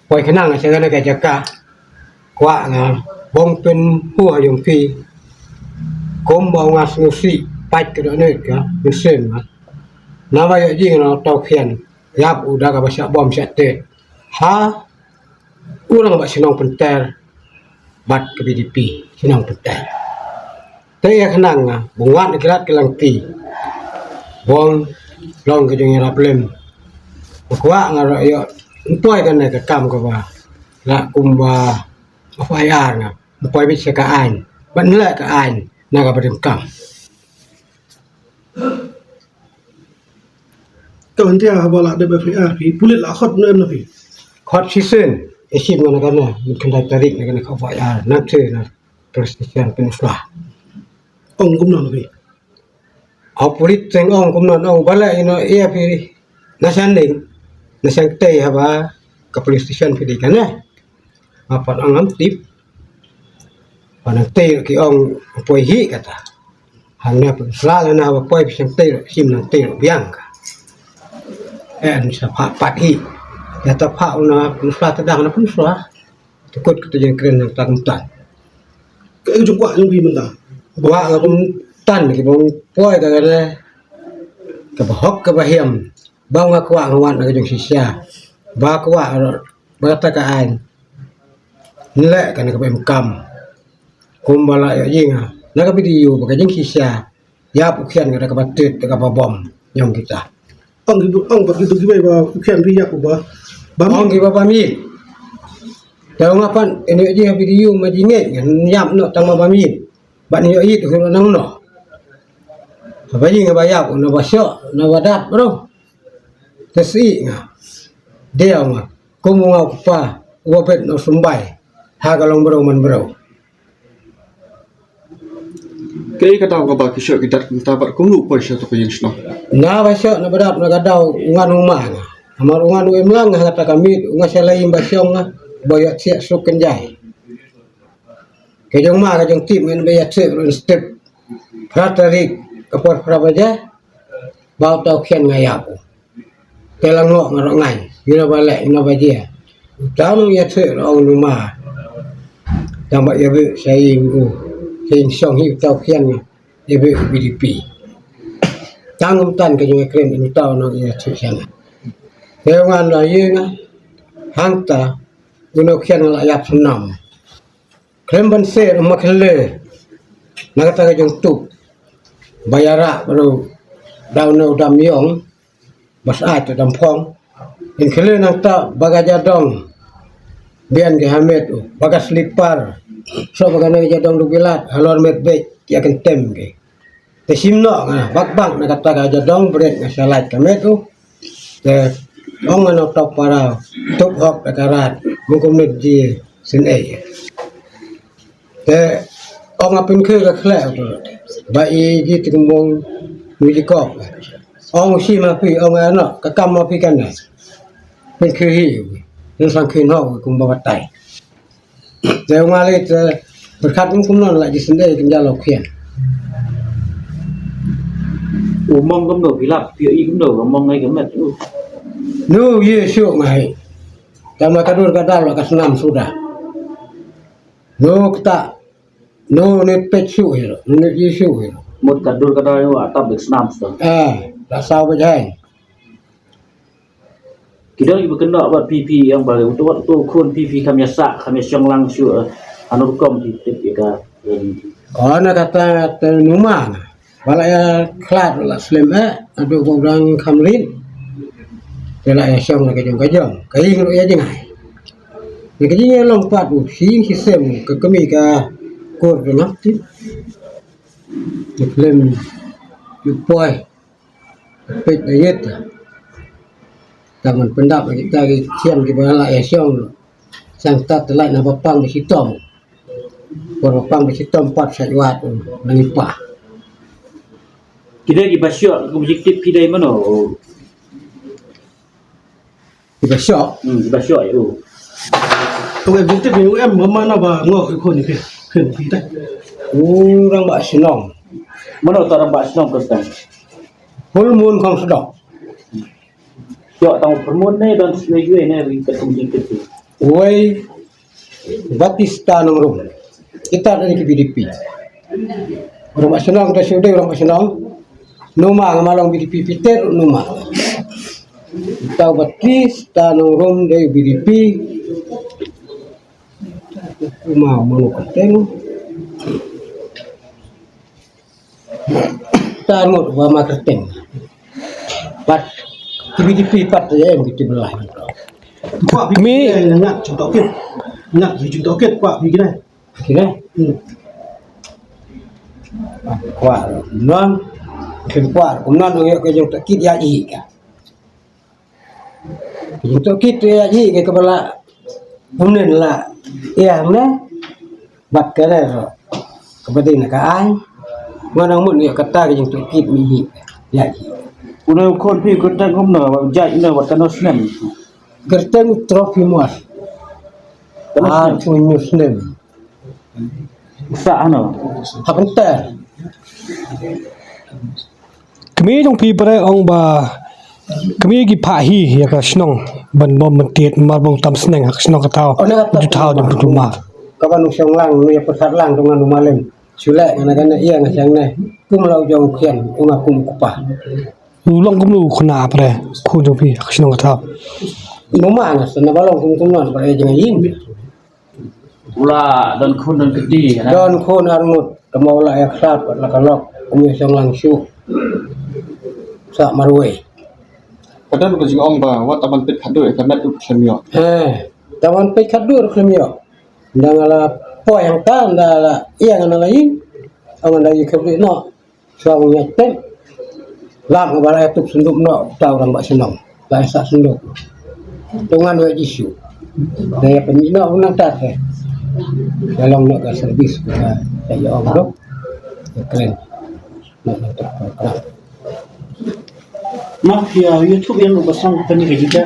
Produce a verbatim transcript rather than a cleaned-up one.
Poi khnang sha kane ka jaka, kwah nga ban pynhur ïa phi kumba nga sngewsih pat ka dohnud ka mynsiem nga. Naba ïoh jingïarap tau khian ïap u da kaba shah bom shah tet ha u rangbah shnong Pynter bad ka B D P shnong Pynter. Te ïa khnang nga bun wat ki lad ki lynti, bun long ka jingïarap lem. Ba kwah nga ruh ïoh poi kane ka kam kaba la kumba F I R nga, poi beit sha ka aiñ, ban leh ka aiñ na kaba donkam. Ka wantia haba la dep F I R phi, pulit la khot ne em na phi? Khot shisien, ïa shim na kane, mynta khyndai tarik na kane ka F I R, na te na police station Pynursla. Ong kumno na phi? Au pulit teng ong kumno na ong bala ino ïa phi na shanding, na shang tei haba ka police station phi dei kane. Nga pat ong ngam tip. Ba nang tei ki ong poi hi kata. Hangne Pynursla lane haba poi phi shang tei, shim nang tei biang ka. Eh, ni sa pha pat hi. Ïa ta pha una Pynursla ta dang na Pynursla. Tukut kata jingkren nang tang tan. Ka ïa jong kwah jong phi mynta. Kwah nga kumtan ki bang poi ka kane. Kaba hok kaba hiam. Ba nga kwah nga wan na ka jong shisha. Ba kwah ba ta ka aiñ. Nleh kane kaba em kam. Kumba la ïoh jing nga. Na ka video ba ka jong shisha. Ïap u khian ka da kaba tit da kaba bom ïong kita. Ong ki ong ba ki tu ki bai ba u khian phi ïap u ba. Ba ong ki ba ba mi. Te nga pan ini ji ha video ma ji nge ngan ïap no tang ma ba mi. Ba ni ïoh it hu nang no. Ba ji nga ba ïap no ba syo no ba dat bro. Te si nga. Dia nga. Kum nga ku pa u ba bet no sumbai. Ha ka long bro man bro. Kaei ka daw kaba ki shoh ki dat kumta bad kumno poi sha to ka ïing shnong? Na ba shoh na ba dap na ka daw u ngan u ma nga. Namar u ngan u im lang ha kata ka miet u nga sha la im ba shong nga ba ïa thiah suk kynjai. Ka jong ma ka jong tip ngan ba ïa thiah ruh step. Phra tarik ka por phra baje ba u tau khian nga ïap u. Te la ngok nga rong ngai ïa ba leh ïa ba jia. Tang ïa the rong nu ma. Tang ba ïa be sa ïing u sa ïing song hi u tau khian nga ïa be B D P. Tang um tan ka jong kren u tau nong ïa the sa nga. Te ngan la ïa nga hangta u no khian la ïap snam. Khlem ban ser ma khle na kata ka jong tup ba ïa rah ba ru daw no dam yong ba sah to dam phong. In khle nang ta ba ka jadong bian ke hamet u ba ka slipar so ba ka na jadong du bilat halor met bek ïa kan tem ke. Te sim noh nga bak bak na kata ka jadong bret nga salait ka met u. Te ong nga nong tok parau tup hok da ka rat mung kum met ji sin ei. Te ong nga pynkhie ka khleh u ba i ji te kumbong nu ji kok. Ong si ma phi ong nga noh ka kam ma phi kan dei. Pynkhie hi u nang sang khin ho kumba batai. Te u nga lei te pyrkhat um kumno la ji sendai kin jalo khian. U mong kumno phi lap phi i kumno ka mong ngai ka met u. Nu ye shu ngai. Tama ka dur ka dal ka snam suda. Nu kta nu ne pet shu hiro nu ne ye shu hiro. Mut ka dur ka dal u atap bek snam suda. Eh, la saw bejai. Ki dang iba kena bad P P yang ba utu utu khun P P kam ya sa kam ya shong lang shu anu rukom P P ka. Ana kata te numa na bala ya khlad la slem eh adu ko dang kam rin. Te la ya shong la ka jong ka jong ka ing ru ya jingai. Ni ka jing ya long pat u sing ki sem ka kemi ka kur ka ngap ti. Ni klem yu poi. Peit da yet. Tang man pyndap kita ki thiam ki ba la ïa shong. Sang tat te lai na ba pang ba shitom. Por ba pang ba shitom pat sa juat na ngi pa. Kida ki ba shoh kum jik tip kida mano. Ki ba shoh. Hmm, ki ba shoh ïa u. Tong em jik tip ïa u em ba mana ba ngok ïa khun ïa phi. Khun phi ta. U rang ba shnong. Mano ta rang ba shnong ka tang. Full moon kong sdok. Yo tang permon ne don snei jwe ne wi ka kum jing kiti. Wei Batista Nongrum. Kita dari ke B D P. Orang Mak Senong kita sudah orang Mak Senong. Numa ngamalong B D P Peter Numa. Kita Batista Nongrum dari B D P. Uma mano kyrteng. Tarngut wa ma kyrteng. Pat T V T V pat em kita belah. Kwah bi kine ngat contoh kit. Ngat bi contoh kit kwah bi kine. Kine. Hmm. Kwah non. Kine kwah non ngi ke jong ta kit ya i ka. Jingtohkit ïa hi kaba la kumne la ïa ne bad kane ro kaba dei na ka ai. Nga nang mut ïa kata ka jingtohkit mi hi ïa hi. Une u khun phi kyrteng kumno, jait ne wat kano snem? Kyrteng u Trophy Mwas. Kano snem? Ah, u snem. Sa ano? Hapenter. Kmie jong phi pyrshah ong ba kmie ki phah hi ïa ka shnong ban bom myntied mar bong tam sneng ha ka shnong ka thaw. Ju thaw ju pynjuma. Ka ban u shong lang ne pyrkhat lang tu ngan u malim. Shu leh ngan kane ïa nga shang ne. Kum la u jong khian u nga kum kupa. U long kum u khna pyrshah khun jong phi ha ka shnong ka thaw. Numa nga sa na ba long kum kum non pyrshah jong ïing. Ula don khun don kti na. Don khun arngut tamo la yak sat la ka lok umi song lang shu. Sa marwei. Ka don ka jingong ba wat taban pit khadu ka met u khlem yok. He, taban pit khadu khlem yok. Ndang ala poi hang ta nda la ïa ngan la ïing. Ong nda ïa khab no. Shuwa u ngiat peit. Lam nga ba la ïa tup senduk noh, uta u rangbah shnong. La ïa sah senduk. To ngan wei Jisu. Da ïa pynmih noh u nangta te. Ïa long noh ka servis ka ïa ong dok. Ïa kren. Noh nangta ka kren. Map ïa YouTube ïa long ba sang pynmih ka jita.